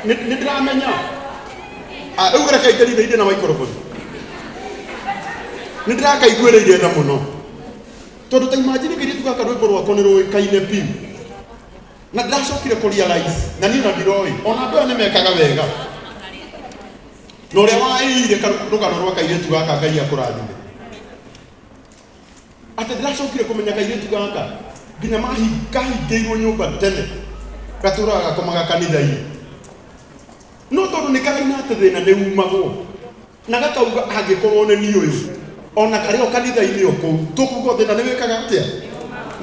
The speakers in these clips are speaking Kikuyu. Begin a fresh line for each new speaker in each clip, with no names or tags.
Nĩ ndĩramenya. Ah, rĩu reke ngerire inde na microphone. Nĩ ndĩrakaiguĩrĩire tha mũno. Tondũ ta imagine kairĩtu gaka rwĩmbo rwako nĩ rũĩkaine biũ. Na ndĩracokire kũ realize na niĩ ona ndiroĩ ona andũ aya nĩ mekaga wega. Na ũrĩa waĩire rũgano rwa kairĩtu gaka Ngai akũrathime. Atĩ ndĩracokire kũmenya kairĩtu gaka nginya kahingĩirwo nyũmba tene gatũraga gakomaga kanitha-inĩ. No tondũ nĩ karaina atĩ thĩna nĩ umagwo na gakauga angĩkorwo nĩ niĩ ũyũ ona karĩ o kanitha-inĩ o kũu tũkuga thĩna nĩ wĩkaga atĩa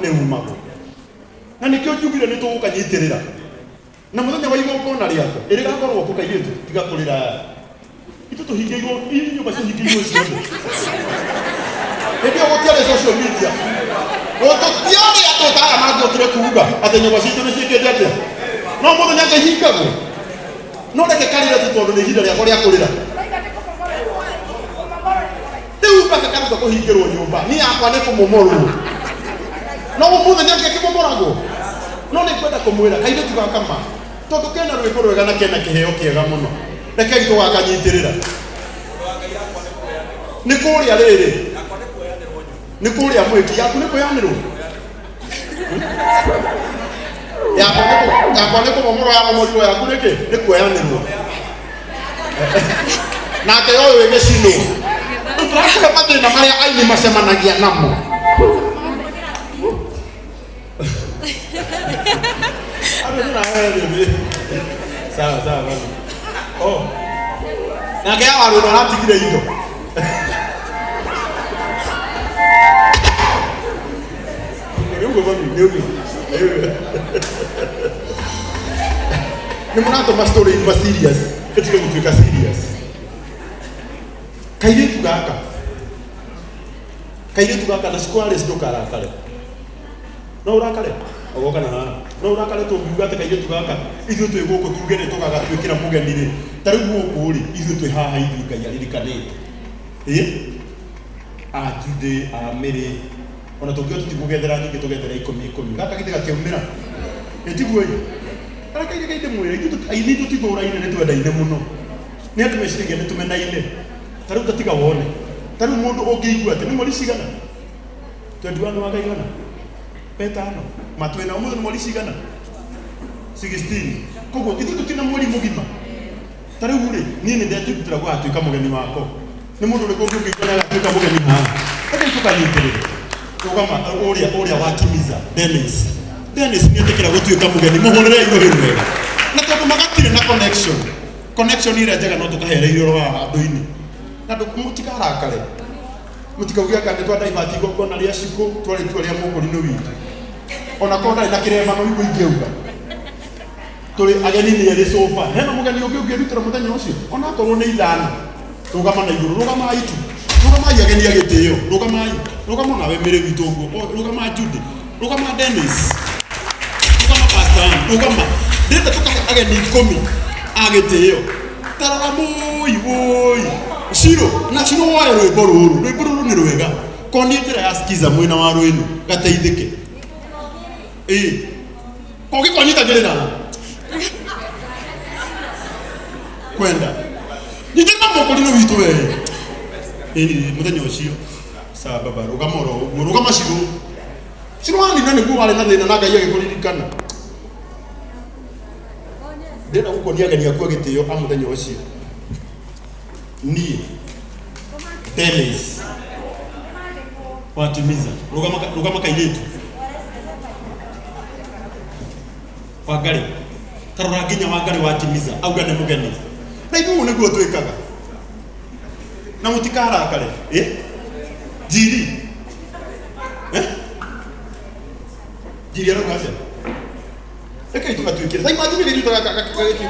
nĩ umagwo. Na nĩkĩo njugire nĩ tũgũkanyitĩrĩra na mũthenya wa igongona rĩakwa ĩrĩgakorwo kũ kairĩtu tiga kũrĩra itũ tũhingĩirwo ii nyũmba cihingĩirwo ciothe hĩndĩ ĩyo gũtiarĩ social media gũtiarĩ andũ ta aya mangĩokire kuuga atĩ nyũmba citũ nĩ ciĩkĩte atĩa no mũthenya ngĩhingagwo no reke karĩre tu tondũ nĩ ihinda rĩakwa rĩa kũrĩra rĩu gaka karuta kũhingĩrwo nyũmba niĩ yakwa nĩ kũmomorwo no mũthenya ngĩkĩmomoragwo no nĩ ngwenda kũmwĩra kairĩtu gaka ma tondũ kena rwĩmbo rwega na kena kĩheo kĩega mũno rekei tũgakanyitĩrĩra nĩ kũrĩa rĩrĩ nĩ kũrĩa mwĩki yaku nĩ kwĩyanĩrwo yakwa nĩ yakwa nĩ kũmomorwo yamomorirwo yaku nĩkĩ nĩ kuoyanĩrwo nake ũyũ wĩ gĩcinũ rĩu tũrakũhe mathĩna marĩa aini macemanagia namo Andũ nĩ raherere. Sawa sawa mami. Oh. Nake ya warũno aratigire indo. Nĩ ũguo mami, nĩ ũguo. Nĩ ũguo. Nĩ mũratũma story iba serious. Ĩtige gũtuĩka serious. Kairĩtu gaka. Kairĩtu gaka na cikwarĩ ndũkarakare. No ũrakare? Ogoka na haha. No ũrakare tũngiuga atĩ kairĩtu gaka ithuĩ twĩ gũkũ tuge nĩ tũgagatuĩkĩra mũgeni rĩ. Ta rĩu gũkũ rĩ, ithuĩ twĩ haha ithuĩ Ngai aririkanĩte. Ĩ? A Judy, a Mary, ona tũngiuga tũtikũgethera nyingĩ tũgethere ikũmi ikũmi. Gaka githĩ gatiaumĩra? Ĩ tiguo ĩ? Ta reke reke ndĩmwĩre, ithuĩ aini tũtithũraine nĩ twendaine mũno. Nĩ andũ meciragia nĩ tũmenaine. Ta rĩu ta tiga wone. Ta rĩu mũndũ ũngĩigua atĩ nĩ mweri cigana? 21 wa kaigana? Wetano. Ma twĩna ũmũthĩ nĩ mweri cigana? 16. Koguo ithuĩ tũtina mweri mũgima. Ta rĩu rĩ, niĩ nĩ ndetĩkĩra gũgatuĩka mũgeni wakwa. Nĩ mũndũ ũrĩkũ ũngĩ ũngĩigua nĩ agatuĩka mũgeni haha? Rekei tũkanyitĩrĩre. Rũgama ũrĩa ũrĩa watimiza Dennis. Dennis nĩ etĩkĩra gũtuĩka mũgeni, mũhũrĩrei rũhĩ rwega. Na tondũ magatirĩ na connection, connection ĩrĩa njega no tũkahereire haha andũ-inĩ. Na mũtikarakare. Mũtikauge anga nĩ twa divert igongona rĩa Shiko twarĩtua rĩa mũkũrinũ witũ. Ona korwo ndarĩ na kĩremba no igũ ingĩuga. Tũrĩ ageni nĩ erĩ so far. Hena mũgeni ũngĩ ũngĩrutĩra mũthenya ũcio? Ona akorwo nĩ ithano. Rũgama na igũrũ, rũgamai tu. Rũgamai ageni a gĩtĩo, rũgamai. Rũgama nawe Mĩrĩ witũ ũguo, rũgama Judy, rũgama Dennis, rũgama Pastor Ann, rũgama. Ndĩrenda tũkahe ageni ikũmi a gĩtĩo. Ta rora mũi wũi. Ciro, na Ciro woe rwĩmbo rũrũ, rwĩmbo rũrũ nĩ rwega. Konie njĩra ya skiza mwĩna wa rwĩnũ, gateithĩke. Ĩĩ. Ũngĩkonyitagĩrĩra kwenda nyitĩrĩra mũkũrinũ witũ we ĩni mũthenya ũcio sawa baba rũgama oro ũguo rũgama cirũ cirũ wanina nĩguo warĩ na thĩna na Ngai agĩkũririkana ndĩrenda gũkuonia ageni aku a gĩtĩo a mũthenya ũcio niĩ Dennis watimiza rũgama rũgama kairĩtu Wangari tarora nginya Wangari watimiza auga nĩ mũgeni na ithuĩ ũguo nĩguo twĩkaga na mũtikarakare ĩ njiri eh? Njiri arauga atĩa rekei tũgatuĩkĩre ta imagine gĩthiĩ gagĩtuĩka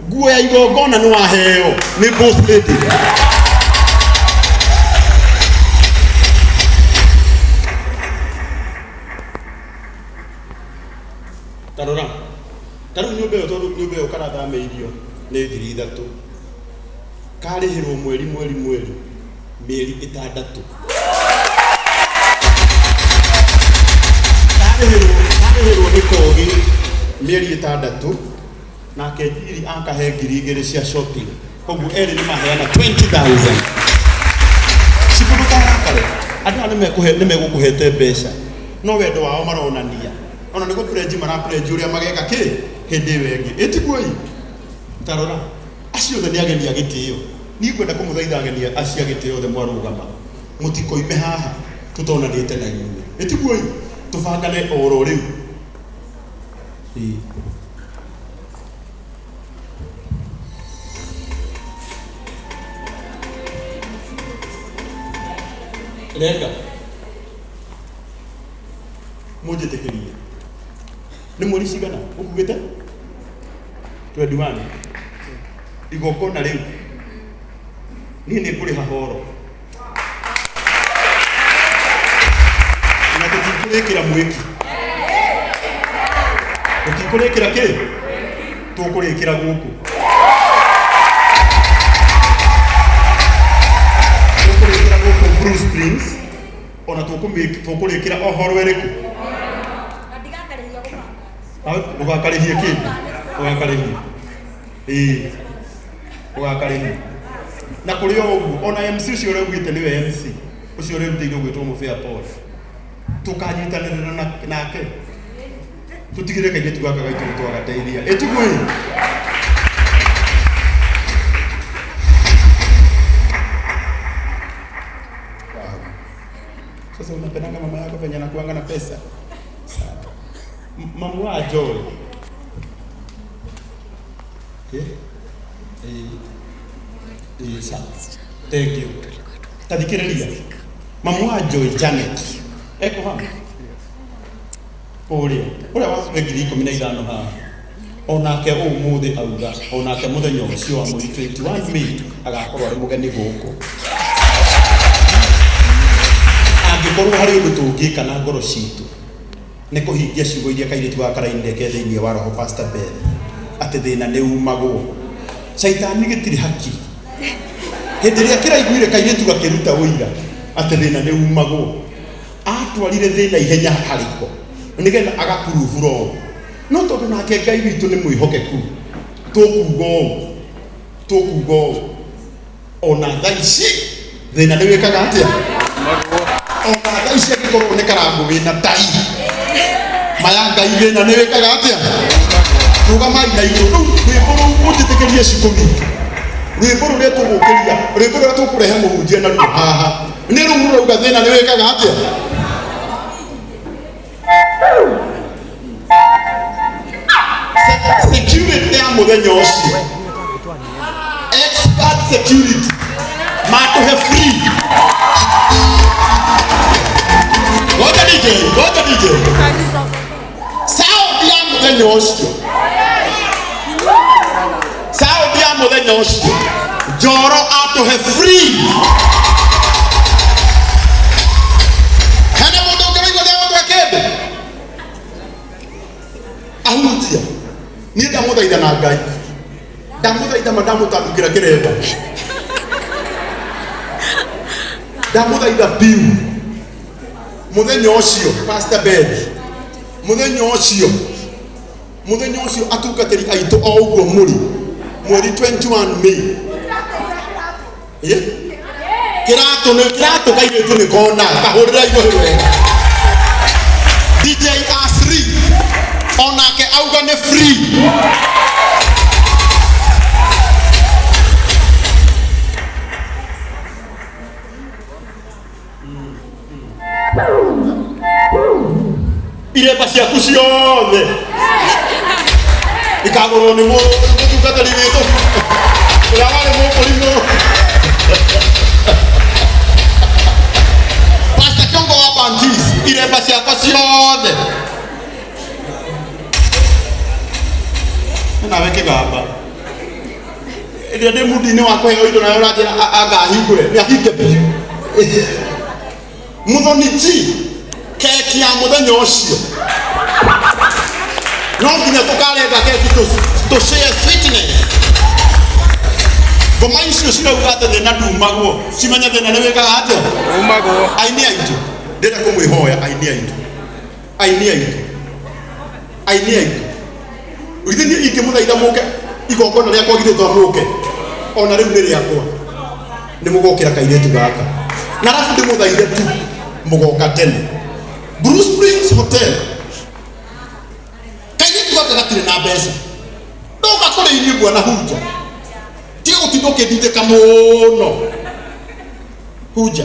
nguo ya igongona nĩ waheo nĩ boss lady ta rora ta rĩu nyũmba ĩyo tondũ nyũmba ĩyo karathamĩirio nĩ 3,000 karĩhĩrwo mweri mweri mweri mĩeri ĩtandatũ karĩhĩrwo karĩhĩrwo nĩ kogi mĩeri ĩtandatũ. Nake Njiri akahe 2000 cia shopping. Koguo erĩ nĩ maheana 20,000. Cikũ ndũkarakare. Andũ aya nĩ megũkũhete mbeca. No wendo wao maronania. Ona nĩ gũprenji maraprenji ũrĩa mageka kĩ hĩndĩ ĩyo ĩngĩ. Ĩtiguo ĩ? Ta rora. Acio othe nĩ ageni a gĩtĩo. Niĩ ngwenda kũmũthaitha ageni acio a gĩtĩo othe mwarũgama. Mũtikoime haha tũtonanĩte na inyuĩ. Ĩtiguo ĩ? Tũbangane oro rĩu. Ĩĩ. Renga. Mũnjĩtĩkĩrie. Nĩ mweri cigana ũkugĩte? 21. Igongona rĩu. Niĩ nĩ ngũrĩha horo. Na tũtikũrĩkĩra mwĩki. Tũtikũrĩkĩra kĩ? Tũkũrĩkĩra gũkũ. Tũkũrĩkĩra gũkũ Blue Springs. Ona tũkũrĩkĩra o horo ĩrĩkũ?
Na ndigakarĩhia gũbanga.
Ndũgakarĩhie kĩndũ. Ndũgakarĩhie. Ĩĩ. Ndũgakarĩhie. Na kũrĩ o ũguo, ona MC ũcio ũrĩa ugĩte nĩwe MC, ũcio ũrerutĩire gwĩtwo Mũbĩa Paul. Tũkanyitanĩra nake. Tũtigĩrĩre kairĩtu gaka gaitũ nĩ twagateithia. Ĩtiguo ĩ? Sasa unapendanga mama yako venye anakuanga na pesa. Sawa. Mamu wa Joy. Eh? Eh, sawa. Thank you. Tathikĩrĩria. Mamu wa Joy Janet. Eko haha? Ũrĩa. Ũrĩa wa 15,000 haha. Onake ũmũthĩ auga, onake mũthenya ũcio wa mweri 21 May agakorwo arĩ mũgeni gũkũ. Angĩkorwo harĩ ũndũ tũngĩka na ngoro citũ nĩ kũhingia ciugo iria kairĩtu gaka karainire ke thĩinĩ wa roho Pastor Beth atĩ thĩna nĩ umagwo. Caitani gĩtirĩ haki. Hĩndĩ ĩrĩa kĩraiguire kairĩtu gakĩruta ũira atĩ thĩna nĩ umagwo, atwarire thĩna ihenya harĩko nĩgetha agakurubura ũũ. No tondũ nake Ngai witũ nĩ mwĩhokeku, tũkuga ũũ, tũkuga ũũ, ona thaa ici thĩna nĩ wĩkaga atĩa? Ona thaa ici angĩkorwo nĩ karango wĩna tai maya Ngai thĩna nĩ wĩkaga atĩa? Rũgamai na igũrũ. Rĩu rwĩmbo rũu ũnjĩtĩkĩrie cikũmi. Rwĩmbo rũrĩa tũgũkĩria, rwĩmbo rũrĩa tũkũrehe mũhunjia naruo haha nĩ rũu rũrauga thĩna nĩ wĩkaga atĩa? Security ya mũthenya ũcio, expert security matũhe free. Ngoja DJ, ngoja DJ. Sound ya mũthenya ũcio, sound ya mũthenya ũcio, Njoro atũhe free. Hena mũndũ ũngĩraigua nĩ agũtũhe kĩndũ? Ahunjia, niĩ ndamũthaitha na Ngai, ndamũthaitha ma ndamũtandukĩra kĩremba, ndamũthaitha biũ mũthenya ũcio Pastor Beth, mũthenya ũcio, mũthenya ũcio atungatĩri aitũ o ũguo mũrĩ mweri 21 May. Kĩratũ nĩ kĩratũ kairĩtu nĩ kona kahũrĩra igũrũ wega. DJ Asri onake auga nĩ free. Iremba ciaku ciothe ikagũrwo nĩ mũtungatĩri witũ ũrĩa warĩ mũkũrimũ Pastor Kiongo wa Bantis, iremba ciakwa ciothe nawe kĩgamba ĩrĩa ndĩ mundi-inĩ wa kũheo indo nawe ũranjĩra anga ahingũre nĩ ahinge biũ. Mũthoni G, keki ya mũthenya ũcio no nginya tũkarenga keki tũ share sweetness. Ngoma icio cirauga atĩ thĩna ndumagwo, cimenye thĩna nĩ wĩkaga atĩa?
Umagwo.
Aini aitũ, ndĩrenda kũmwĩhoya aini aitũ, aini aitũ, aini aitũ, Githĩ niĩ ingĩmũthaitha mũke igongona rĩakwa, githĩ to mũke? Ona rĩu nĩ rĩakwa, nĩ mũgokĩra kairĩtu gaka na arabu ndĩmũthaithe tu mũgoka tene Blue Springs Hotel. Kairĩtu gaka gatirĩ na mbeca, ndoka kũrĩ inyuĩ bwana Hunja, tiga gũtinda ũkĩndindĩka mũno. Hunja,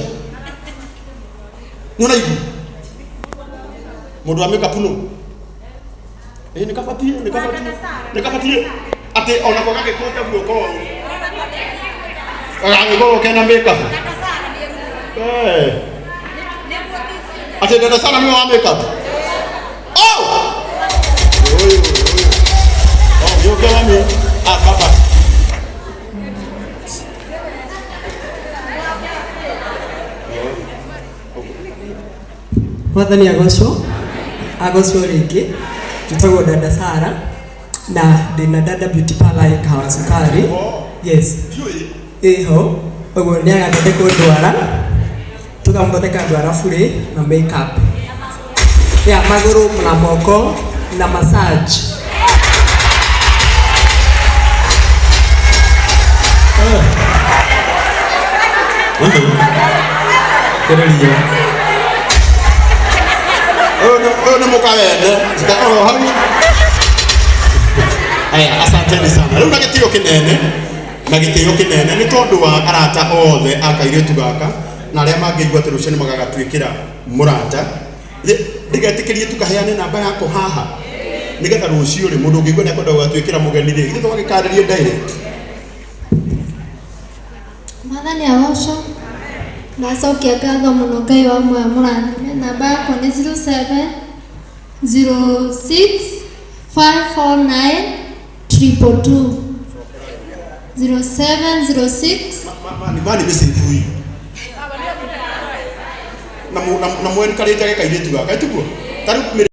nĩ ũraigua mũndũ wa makeup nũ? Ĩ nĩ kabatie, nĩ kabatie, nĩ kabatie atĩ onako gagĩkũnja guoko ũũ gagĩkorwo kena makeup. Eh. Atĩ dada sana nĩwe wa makeup. Oh! Oyo, oyo. Oh, gĩũke mami. Ah, baba.
Mwathani agocwo, agocwo rĩngĩ. Njĩtagwo Dada Sara na ndĩna Dada Beauty Parlour ĩ Kahawa Sukari. Yes.
Ndiũĩ.
Ĩho ũguo nĩ agathondekwo ndwara, tũkamũthondeka ndwara burĩ na makeup ya magũrũ na moko na massage.
Kĩrĩria. Ũyũ nĩ mũka wene. Oro hau. Aya, asanteni sana. Rĩu na gĩtĩo kĩnene, na gĩtĩo kĩnene nĩ tondũ wa arata othe a kairĩtu gaka na arĩa mangĩigua atĩ rũciũ nĩ magagatuĩkĩra mũrata. Ndigetĩkĩrie tukaheane namba yako haha nĩgetha rũciũ rĩ mũndũ ũngĩigua nĩ akwenda gũgatuĩkĩra mũgeni rĩ, githĩ twagĩkarĩrie direct.
Mwathani agocwo. Ndacokia ngatho mũno, Ngai wa muoyo mũrathime. Namba yakwa nĩ 0706 549 222, 0706.
Mani mani mĩcĩbui na mwenkarĩnjage kairĩtu gaka, tiguo? Ta rĩu.